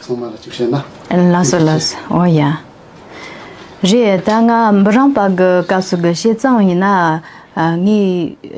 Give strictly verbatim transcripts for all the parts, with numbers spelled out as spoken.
ཚང་མ་ལ་ཅིག་བཤད་ན། ལགས་སོ་ལགས་སོ། འོ་ཡ། རེད། ད་ང་འབུམ་རམས་པ་གི་སྐབས་སུ་གི་བཤད་ཙམ་ཡིན་ན། ཨ། ངའི་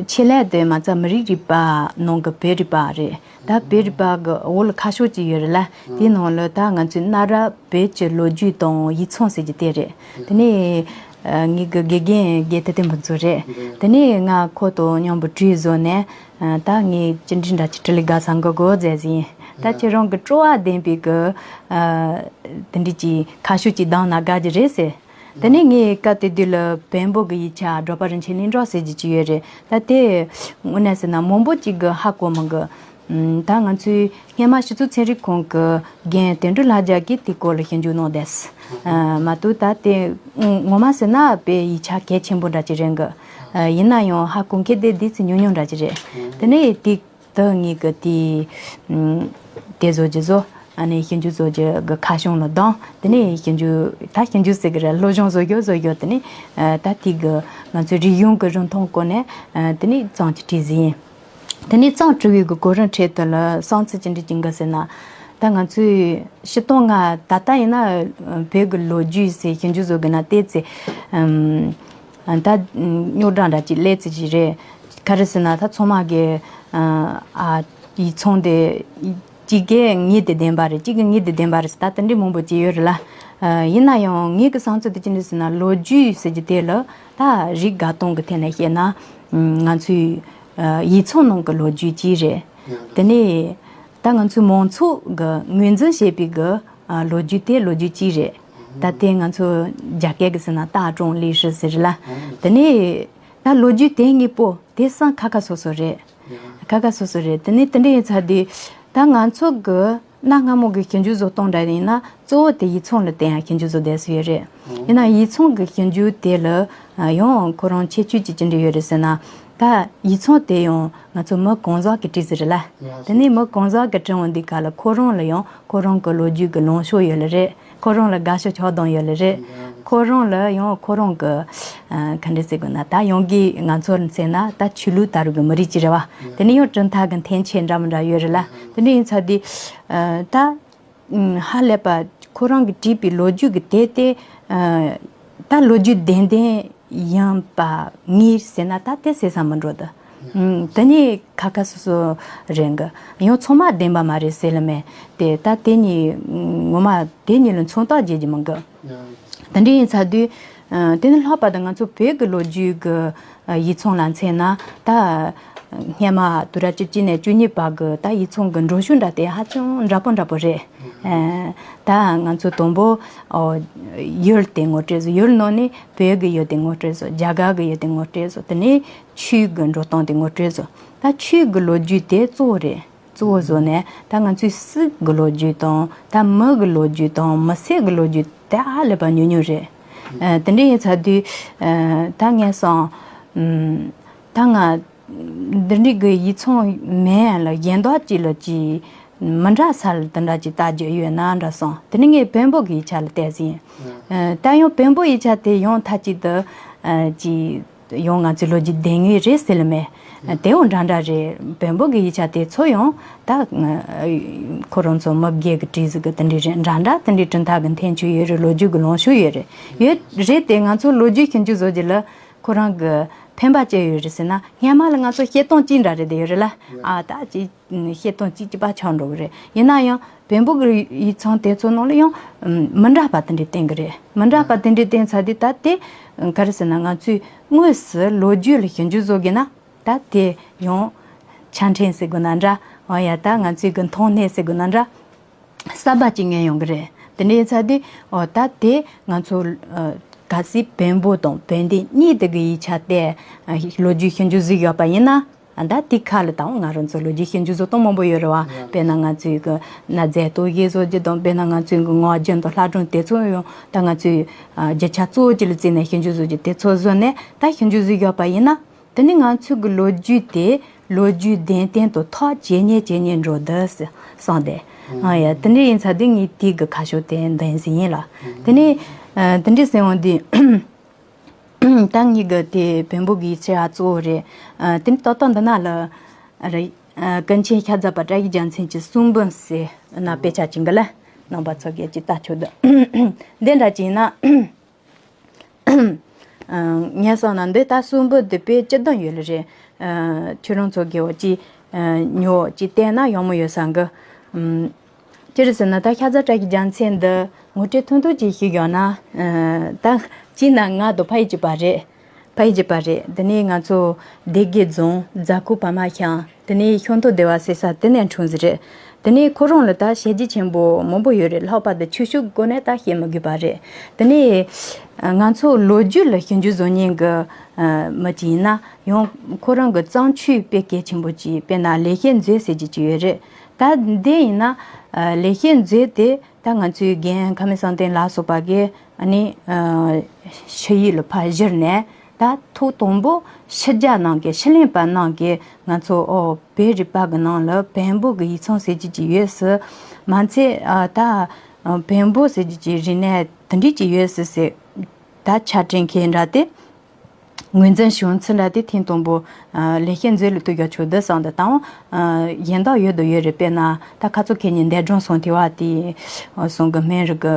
ཆེད་ལས་དེ་མ་རྩ་མི་རིགས་རིག་པ་ནང་གི་བོད་རིག་པ་རེད། ད་བོད་རིག་པ་གི་འོག་ལ་ཁ་ཕྱོགས་ཅིག་ཡོད་རེད་ལ། དེའི་ནང་ལ་ད་ང་ཚོའི་གནའ་རབས་བོད་ཀྱི་ལོ་རྒྱུས་དང་ཡིག་ཚང་ཟེར་གྱི་དེ་རེད། དེ་ནས། ཨ། ངའི་གི་དགེ་རྒན་དགེ་ཐེ་ཐེ་ཕུན་ཚོགས་རེད། དེ་ནས་ང་ཁོ་དང་མཉམ་པོ་གྲོས་བཟོས་ནས། ཨ། ད་ངས་ཅི་འདྲ་འདྲ་ཅིག་འབྲི་ལི་དགའ་ས་འགོ་འགོ་མཛད་ཟིན། ད་ཁྱེད་རང་གི་སྤྲོ་བ་ལྡན་པའི་གི། ཨ། དེ་འདྲ་ཅིག་ཁ་ཕྱོགས་ཅིག་གདམ་ན་དགའ་གི་རེད་ཟེར། དེ་ནས་ངས་སྐབས་དེ་དུས་ལ་བོན་པོ་གི་ཡིག་ཆ་སྒྲོལ་དཔལ་རིན་ཆེན་གླིང་གྲགས་ཟེར་གྱི་ཅིག་ཡོད་རེད། ད་དེ་དངོས་གནས་ཟེར་ན་མང་པོ་ཅིག་གིས་ཧ་གོ་མི་དགོས། ཨམ། ད་ང་ཚོའི་སྔོན་མ་སྤྱི་ཚོགས་ཚན་རིག་ཁང་གི་རྒན་དོན་གྲུབ་ལྷ་རྒྱལ་གྱིས་དེའི་སྐོར་ལ་ཞིབ་འཇུག་གནང་བསྡད། ཨ། མ་གཏོགས་ད་དེ་ངོ་མ་ཟེར་ན་དཔེ་ཡིག་ཆ་གལ་ཆེན་པོ་འདྲ་ཅིག་རེད་གི། ཨ། ཡིན་ན་ཡང་ཧ་གོ་མཁན་དེ་འདི་ཙམ་ཉུང་ཉུང་འདྲ་ཅིག་རེད། དེ་ནས་དེ་དུ་ངས་གི་དེ། ཨམ། དེ་བཟོ་རྒྱུ་བཟོ། ཨ་ནི་ཞིབ་འཇུག་བཟོ་རྒྱུ་གི་ཁ་བྱང་ལ་བདམས། དེ་ནས་ཞིབ་འཇུག་ད་ཞིབ་འཇུག་ཟེར་གི་རེད། སློབ་སྦྱོང་བཟོ་རྒྱུ་བཟོ་རྒྱུ། དེ་ནས། ཨ། ད་དེ་གི་ང་ཚོའི་རིག་གཞུང་གི་རིན་ཐང་སྐོར་ནས། ཨ། དེ་ནས་རྩོམ་ཅིག་བྲིས་ཟིན། དེ་ནས་རྩོམ་བྲིས་པའི་གི་གོ་རིམ་ཁྲོད་དུ་ལ་བསམ་ཚུལ་ཅི་འདྲ་ཅིག་འགའ་ཟེར་ན། ད་ང་ཚོས་སྤྱིར་བཏང་ང་ད་ལྟ་ཡིན་ན་བོད་ཀྱི་ལོ་རྒྱུས་ཟེར་ཞིབ་འཇུག་བཟོ་དགོས་ན་བལྟས་ཚེ། ཨམ། ད་རྙོག་དྲ་འདྲ་ཅིག་སླེབས་ཚེ་ཅིག་རེད། ག་རེ་ཟེར་ན་ད་ཚང་མ་གི། ཨ། ཡིག་ཚང་དེ་གཅིག་གི་ངེས་དེ་ལྡན་པ་རེད། གཅིག་གི་ངེས་དེ་ལྡན་པ་རེད་ཟེར། ད་དེ་འདྲའི་མང་པོ་ཅིག་ཡོད་རེད་ལ། ཨ། ཡིན་ན་ཡང་ངེད་ཀྱི་བསམ་ཚུལ་དེ་ཅི་འདྲ་ཟེར་ན། ལོ་རྒྱུས་ཟེར་རྒྱུ་དེ་ལ་ད་རིགས་དགའ་སྟོན་གྱི་ཐད་ནས་བཤད་ན། ཨམ། ང་ཚོའི། ཨ། ཡིག་ཚང་ནང་གི་ལོ་རྒྱུས་གཅིག་རེད། དེ་ནས་ད་ང་ཚོའི་མང་ཚོགས་ཀྱིས་ངོས་འཛིན་བྱེད་པའི་གི། ཨ། ལོ་རྒྱུས་དེ་ལོ་རྒྱུས་གཅིག་རེད། ད་དེ་ང་ཚོ་རྒྱ་སྐད་ཀྱིས་ཟེར་ན་大众历史ཟེར་ལ། དེ་ནས་ད་ལོ་རྒྱུས་དེ་གཉིས་པོ་དེ་གསུམ་ཁ་ཁ་སོ་སོ་རེད། ཁ་ཁ་སོ་སོ་རེད། དེ་ནས་དེ་འདྲ་ཡིན་ཚར་དུས་ད་ང་ཚོ་གི་གནའ་སྔ་མོ་གི་ཞིབ་འཇུག་བཟོ་སྟངས་འདྲ་ཡིན་ན། གཙོ་བོ་དེ་ཡིག་ཚང་ལ་བརྟེན་ཡ་ཞིབ་འཇུག་བཟོ་བསྡད་སྲོལ་ཡོད་རེད། ཡིན་ན་ཡིག་ཚང་གི་ཞིབ་འཇུག་དེ་ལ་ཡང་ཁོ་རང་ཁྱད་ཆོས་ཅིག་ཅི་འདྲ་ཡོད་རེད་ཟེར་ན། ད་ཡིག་ཚང་དེ་ཡང་ང་ཚོ་མི་གང་ཟག་གིས་བྲིས་ཟིན་རེད་ལ། དེ་ནས་མི་གང་ཟག་གིས་བྲིས་འོང་དུས་སྐབས་ལ་ཁོ་རང་ལ་ཡང་ཁོ་རང་གི་ལོ་རྒྱུས་ཀྱི་ལངས་ཕྱོགས་ཡོད་ལེ་རེད། ཁོ་རང་ལ་དགའ་ཕྱོགས་ཆགས་སྡང་ཡོད་ལེ་རེད། ཁོ་རང་ལ་ཡང་ཁོ་རང་གི། ཨ། ག་འདྲ་ཟེར་དགོས་ན། ད་ཡང་གི་ང་ཚོར་མཚོན་ན་ད་ཆོས་ལུགས་ལྟ་བུ་གི་མི་རིགས་ཅིག་རེད་བ། དེ་ནས་ཡང་གྲུབ་མཐའ་གི་འཐེན་འཁྱེར་འདྲ་མི་འདྲ་ཡོད་རེད་ལ། དེ་འདྲ་ཡིན་ཚར་དུས། ཨ། ད། ཧ་ལས་པ་ཁོ་རང་གིས་བྲིས་པའི་ལོ་རྒྱུས་ཀྱི་དེབ་དེ། ཨ། ད་ལོ་རྒྱུས་བདེན་བདེན་ཡིན་པ་ངེས་ཟེར་ན་ད་དེ་ཟེར་ས་མི་འགྲོ་ད། ཨ། དེ་ནི་ཁ་ཁ་སོ་སོ་རེད་གི། ཡང་ཚང་མ་བདེན་པ་མ་རེད་ཟེར་ལེ་མེད་དེ། ད་དེ་གཉིས་ངོ་མ་དེ་གཉིས་ལ་མཚོན་རྟགས་རྒྱག་རྒྱུ་མི་འགི། དེ་འདྲ་ཡིན་ཚར་དུས། ཨ། དེ་ནི་ལྷག་པར་དུ་ང་ཚོ་བོད་ཀྱི་ལོ་རྒྱུས་ཀྱི། ཨ། ཡིག་ཚང་ལ་མཚོན་ན། ད་སྔོན་མ་དུས་རབས་བཅུ་གཅིག་ནས་བཅུ་གཉིས་བར་གྱི་ད་ཡིག་ཚང་གི་འགྲོ་ཤུགས་འདྲ་དེ་ཧ་ཅང་འདྲ་པོ་འདྲ་པོ་རེད། ཨ། ད་ང་ཚོ་དང་པོ། ཨོ། ཡུལ་དེ་ངོ་སྤྲོད་བཟོ། ཡུལ་ནང་ནས་བོད་ཀྱི་ཡུལ་དེ་ངོ་སྤྲོད་བཟོ། རྒྱ་གར་གྱི་ཡུལ་དེ་ངོ་སྤྲོད་བཟོ། དེ་ནས་ཆོས་ཀྱི་འགྲོ་སྟངས་དེ་ངོ་སྤྲོད་བཟོ། ད་ཆོས་ཀྱི་ལོ་རྒྱུས་དེ་གཙོ་བོ་རེད། གཙོ་བོ་བཟོ་ནས་ད་ང་ཚོའི་སྲིད་ཀྱི་ལོ་རྒྱུས་དང་། ད་མི་གི་ལོ་རྒྱུས་དང་། མི་སེར་གྱི་ལོ་རྒྱུས་དེ་ཧ་ལས་པ་ཉུང་ཉུང་རེད། ཨ། དེ་འདྲ་ཡིན་ཚར་དུས། ཨ། ད་ངས་སོང་། ཨམ། ད་ང་འདི་འདྲའི་གི་ཡིག་ཚང་མེད་ལ་གཞན་དག་ཅིག་ལ་ཅིག་མི་འདྲ་ས་ལ་དེ་འདྲ་ཅིག་ལྟ་རྒྱུ་ཡོད་ན་འདྲ་སོང་། དེ་ནས་ངས་བོན་པོ་གི་ཡིག་ཆ་ལ་བལྟས་ཟིན། ཨ། ད་ཡང་བོན་པོ་ཡིག་ཆ་དེ་ཡང་མཐའ་གཅིག་ཏུ། ཨ། ཅིག་ཡང་ང་ཚོའི་ལོ་རྒྱུས་ལྡན་ངེས་རེད་ཟེར་ལེ་མེད། དེ་འོ་འདྲ་འདྲ་རེད། བོན་པོ་གི་ཡིག་ཆ་དེ་ཚོ་ཡང་ད་ཁོ་རང་ཚོ་མི་སྒེར་གྱིས་བྲིས་ཟིག་གི་དེ་འདྲ་རེད། འདྲ་འདྲ་དེ་འདྲའི་གྲུབ་མཐའ་གི་འཐེན་ཆོས་ཡོད་རེད། ལོ་རྒྱུས་ཀྱི་ལངས་ཕྱོགས་ཡོད་རེད། ཡོད་རེད་དེ། ང་ཚོ་ལོ་རྒྱུས་ཞིབ་འཇུག་བཟོ་རྒྱུ་ལ་ཁོ་རང་གི་ཕན་པ་ཅི་ཡོད་རེད་ཟེར་ན། སྔོན་མ་ལ་ང་ཚོ་བཤད་སྟངས་གཅིག་འདྲ་རེད་དེ་ཡོད་རེད་ལ། ཨ། ད་ཅིག་བཤད་སྟངས་གཅིག་གཅིག་པ་ཆགས་འགྲོ་གི་རེད། ཡིན་ན་ཡང་བོན་པོ་གི་ཡིག་ཚང་དེ་ཚོ་ནང་ལ་ཡང་མི་འདྲ་བ་དེ་འདྲ་བསྟན་གི་རེད། མི་འདྲ་བ་དེ་འདྲ་བསྟན་ཚར་དུས་ད་དེ་ག་རེ་ཟེར་ན། ང་ཚོས་དངོས་སུ་ལོ་རྒྱུས་ལ་ཞིབ་འཇུག་བཟོ་དགོས་ན་ད་དེ་ཡང་ཆ་འཕྲིན་ཟེར་དགོས་ན་འདྲ། འོ་ཡ། ད་ང་ཚོའི་གི་མཐོང་སྣེ་ཟེར་དགོས་ན་འདྲ། གསར་པ་ཅིག་རྙེད་ཡོང་གི་རེད། དེ་འདྲ་ཡིན་ཚར་དུས། འོ། ད་དེ་ང་ཚོ། ཨ། གལ་སྲིད་བོན་པོ་དང་བོན་སྡེ་གཉིས་དེ་གི་ཡིག་ཆ་དེ། ཨ། ལོ་རྒྱུས་ཞིབ་འཇུག་བཟོས་ཡོད་པ་ཡིན་ན། ཨ། ད་དེ་ཁ་ལ་ད་ང་རང་ཚོ་ལོ་རྒྱུས་ཞིབ་འཇུག་བཟོ་སྟངས་མང་པོ་ཡོད་རེད་བ། དཔེར་ན་ང་ཚོའི་གི་གནའ་རྫས་རྟོག་ཞིབ་བཟོ་རྒྱུ་དང་། དཔེར་ན་ང་ཚོའི་གི་ངག་རྒྱུན་དང་ལྷ་སྒྲུང་དེ་ཚོ་ཡང་ད་ང་ཚོའི། ཨ། རྒྱུ་ཆ་གཙོ་བོ་གཅིག་ལ་བརྩིས་ནས་ཞིབ་འཇུག་བཟོ་རྒྱུ་དེ་ཚོ་བཟོས་ནས་ད་ཞིབ་འཇུག་བཟོས་ཡོད་པ་ཡིན་ན། དེ་ནི་ང་ཚོའི་གི་ལོ་རྒྱུས་དེ་ལོ་རྒྱུས་བདེན་བདེན་དུ་ཐག་ཇེ་ཉེ་ཇེ་ཉེ་འགྲོ་འདུག་ཟེར་བསམ་སྟེ། ཨ་ཡ། དེ་འདྲ་ཡིན་ཚར་དུས་ངས་དེ་གི་ཁ་ཕྱོགས་དེ་འདོན་ཟིན་ཡིན་ལ། དེ་ནི། ཨ། དེ་འདྲ་ཟེར་འོང་དུས། ད་ངས་གི་དེ་བོན་པོ་གི་ཡིག་ཆ་གཙོ་བོ་རེད། ཨ། དེ་ནི་ཏག་ཏག་འདི་ན་ལ་རེད། ཨ། ཀུན་མཁྱེན་ཤ་ཟ་བ་བཀྲ་ཤིས་རྒྱལ་མཚན་གྱི་གསུང་འབུམ་ཟེར་ན་དཔེ་ཆ་ཅིག་འགི་ལ། རྣམ་པ་ཚོ་གིས་ཅིག་ལྟ་ཆོག་འདུག་འདི་འདྲ་ཅིག་ཡིན་ན། ངས་བསམ་ན་འདི་ད་གསུམ་པོ་འདི་དཔེ་སྤྱི་བསྡོམས་ཡོད་ལེ་རེད། ཁྱོད་རང་ཚོ་གིས་འོ་ཅིག་ཉོ་ཅིག་བལྟས་ན་ཡག་མོ་ཡོད་ས་གི། ཅི་རེད་ཟེར་ན་ད་ཤ་ཚ་བཀྲ་ཤིས་རྒྱལ་མཚན་འདི་ངོ་སྤྲོད་ཐུང་ཐུང་ཅིག་ཞུས་ཡོང་ན། ད་གཅིག་ན་ང་དང་ཕ་ཡུལ་གཅིག་པ་རེད། ཕ་ཡུལ་གཅིག་པ་རེད། དེ་ནས་ང་ཚོ་སྡེ་དགེ་རྫོང་རྫ་ཁུག་བར་མ་ཤང་། དེ་ནས་ཤིང་ཏོག་སྡེ་བ་ཟེར་ས་དེ་ནས་འཁྲུངས་ཟིན་རེད། དེ་ནས་ཁོ་རང་ལ་ད་བྱས་རྗེས་ཆེན་པོ་མང་པོ་ཡོད་རེད། ལྷག་པར་དུ་ཆོས་ཕྱོགས་སྒོ་ནས་ད་བཤད་མི་དགོས་པ་རེད། དེ་ནས་ང་ཚོ་ལོ་རྒྱུས་ལ་ཞིབ་འཇུག་བཟོ་མཁན་གྱི་མི་གཅིག་ཡིན་ན་ཡང་ཁོ་རང་གི་བརྩམས་ཆོས་དཔེ་གལ་ཆེན་པོ་གཅིག་དཔེར་ན་ལེགས་བཤད་མཛོད་ཟེར་གྱི་གཅིག་ཡོད་རེད། ད་འདི་ཡིན་ན་ལེགས་བཤད་མཛོད་དེ། ད་ང་ཚོའི་རྒན་ཁ་མི་བསམ་གཏན་ལ་སོགས་པ་གིས་ཨ་ནི་ཕྱི་ཡུལ་ལ་ཕར་བཞུར་ནས་ད་ཐོག་དང་པོ་ཕྱི་རྒྱལ་ནང་གི་ཕྱི་གླིང་པ་ནང་གི་ང་ཚོ་ཨོ་བོད་རིག་པ་གི་ནང་ལ་བོན་པོ་གི་ཡིག་ཚང་ཟེར་གྱི་ཅིག་ཡོད་སྲིད། མ་ཚད་ད་བོན་པོ་ཟེར་གྱི་ཅིག་རིག་གནས་དེ་འདྲས་ཅིག་ཡོད་སྲིད་ཟེར། ད་ཕྱག་སྦྲེལ་མཁན་འདྲ་དེ། ངོས་འཛིན་བྱུང་ཚུལ་འདྲ་དེ་ཐེངས་དང་པོ་ལེགས་བཤད་མཛོད་ལ་ཐུག་ཡོད་ཆོག་འདུག་བསམ་འདུག་དང་། གཞན་དག་ཡོད་དུ་ཡོད་རེད། དཔེར་ན་ད་ཁ་ཚོ་ཁེ་ཉིན་འདས་གྲོངས་སོང་དེ་བ་དེ་སོང་གི་སྨན་རི་གི་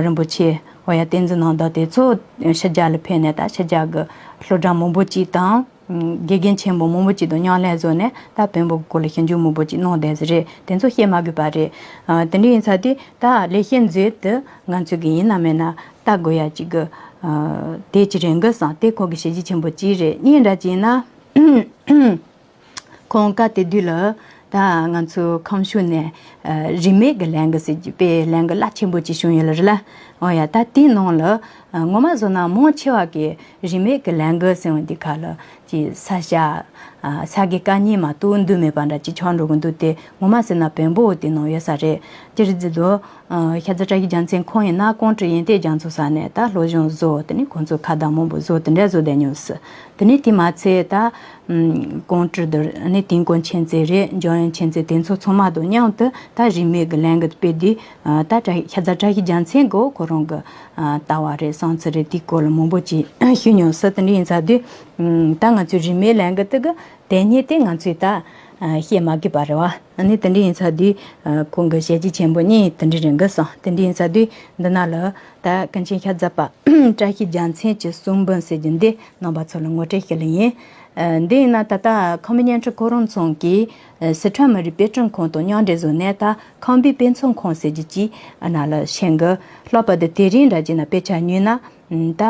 རིན་པོ་ཆེ་འོ་ཡ་བསྟན་འཛིན་ནང་ད་དེ་ཚོ་ཕྱི་རྒྱལ་ལ་ཕེབས་ནས་ད་ཕྱི་རྒྱལ་གི་སློབ་གྲྭ་མང་པོ་ཅིག་དང་། དགེ་རྒན་ཆེན་པོ་མང་པོ་ཅིག་དང་མཉམ་ལས་བཟོས་ནས་ད་བོན་པོ་གི་སྐོར་ལ་ཞིབ་འཇུག་མང་པོ་ཅིག་གནང་བསྡད་ཟིན་རེད། དེ་ཚོ་བཤད་མ་དགོས་པ་རེད། དེ་འདྲ་ཡིན་ཙང་དེ་ད་ལེགས་བཤད་མཛོད་དེ་ང་ཚོ་གི་ཡིན་ན་མིན་ན་ལྟ་དགོས་ཡ་ཅིག་གི་དེ་ཅི་རེད་འགི་བསམ། དེ་ཁོང་གི་བྱས་རྗེས་ཆེན་པོ་ཅིག་རེད། གཉིས་འདྲ་ཅིག་ཡིན་ན། ཁོང་སྐབས་དེ་དུས་ལ་ད་ང་ཚོ་ཁམས་ཕྱོགས་ནས་རིས་མེད་ཀྱི་ལས་འགུལ་ཟེར་གྱི་དཔེ་ལས་འགུལ་རླབས་ཆེན་པོ་ཅིག་བྱུང་ཡོད་ལ་རེད་ལ། འོ་ཡ་ད་དེའི་ནང་ལ་ངོ་མ་བཟོ་ན་མང་ཆེ་བ་གི་རིས་མེད་ཀྱི་ལས་འགུལ་ཟེར་བ་འདི་ག་ལ་ཅིག་ས་ཞ་ས་དགེ་བཀའ་རྙིང་མ་གཏོགས་འདུག་མེད་པ་འདྲ་ཅིག་ཆགས་འགྲོ་གི་འདུག་དེ་ངོ་མ་ཟེར་ན་བོན་པོ་དེ་ནང་ཡོད་ས་རེད། ཅི་རེད་ཟེར་དུས། ཤ་ཚ་བཀྲ་ཤིས་རྒྱལ་མཚན་ཁོང་ཡིན་ན་ཀོང་སྤྲུལ་ཡོན་ཏན་རྒྱ་མཚོ་ས་ནས་ད་སློབ་སྦྱོང་བཟོ། དེ་ནས་ཁོང་ཚོ་ཁ་བརྡ་མང་པོ་བཟོ་དེ་འདྲ་བཟོ་བསྡད་མྱོང་ཟེར། དེ་ནས་དེ་མ་ཚད་ད་ཀོང་སྤྲུལ་དུ་ནི་དིན་གོ་མཁྱེན་བརྩེ་རེད། འཇམ་དབྱངས་མཁྱེན་བརྩེ་དེ་ཚོ་ཚང་མ་དང་མཉམ་དུ་ད་རིས་མེད་ཀྱི་ལས་འགུལ་སྤེལ་དུས་ད་བཀྲ་ཤ་ཚ་བཀྲ་ཤིས་རྒྱལ་མཚན་གོ་ཁོ་རང་གི་ལྟ་བ་རེད་བསམ་ཚུལ་རེད། དེའི་སྐོར་ལ་མང་པོ་ཅིག་ཞུས་མྱོང་ཟེར། དེ་འདྲ་ཡིན་ཚར་དུས་ད་ང་ཚོའི་རིས་མེད་ལས་འགུལ་དེ་གི་དེ་ཉིད་དེ་ང་ཚོས་ད་བཤད་མ་དགོས་པ་རེད་བ། ཨ་ནི་དེ་འདྲ་ཡིན་ཚར་དུས་ཁོང་གི་བྱས་རྗེས་ཆེན་པོ་གཉིས་དེ་འདྲ་རེད་འགི་བསམ། དེ་འདྲ་ཡིན་ཚར་དུས་འདི་ན་ལ་ད་ཀུན་མཁྱེན་ཤ་ཚ་པ་བཀྲ་ཤིས་རྒྱལ་མཚན་གྱི་གསུང་འབུམ་ཟེར་རྒྱུ་འདི་རྣམ་པ་ཚོ་ལ་ངོ་སྤྲོད་ཞུ་ལེ་ཡིན། འདི་ཡིན་ན་ད་ལྟ་ཁམས་པའི་བརྙན་འཕྲིན་ཁོ་རང་ཚང་གིས་སི་ཁྲོན་མི་རིགས་དཔེ་སྐྲུན་ཁང་དང་མཉམ་འབྲེལ་བཟོས་ནས་ད་ཁམས་པའི་དཔེ་མཚོན་ཁང་ཟེར་རྒྱུ་ཅིག་ཨ་ན་ལ་བཞེངས་གི། ལྷག་པར་དུ་དེ་རིང་འདྲ་ཅིག་ན་དཔེ་ཆ་ཉོས་ན་ད་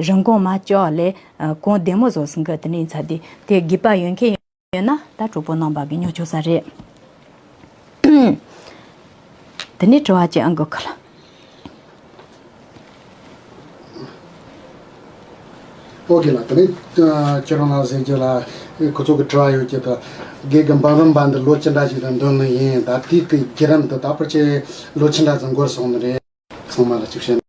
རིན་གོང་མ་ལྕོགས་ལས་གོང་བདེ་མོ་བཟོ་སྲིད་གི། དེ་འདྲ་ཡིན་ཚར་དུས་དེ་དགོས་པ་ཡོད་མཁན་ཡོད་ན་ད་གྲོགས་པོ་རྣམ་པ་གིས་ཉོ་ཆོག་ས་རེད། དེ་ནས་དྲི་བ་ཅིག་ཨང་གི་ཁ་ལ། ཨོ་ཁེ་ལ། དེ་ནས་ཁྱེད་རང་ལ་ཟེར་རྒྱུ་ལ་ཁོ་ཚོ་གི་དྲི་བ་ཡོད་ཀྱི་ད་དགེ་རྒན་འབུམ་རམས་པ་འདི་ལོ་ཅི་འདྲ་ཞིག་ལ་འདོན་ནི་ཡིན། ད་དེའི་གི་བརྒྱུད་རིམ་དུ་ད་ཕལ་ཆེར་ལོ་ཅི་འདྲ་ཙམ་འགོར་སོང་ནི་རེད། ཚང་མ་ལ་ཅིག་བཤད།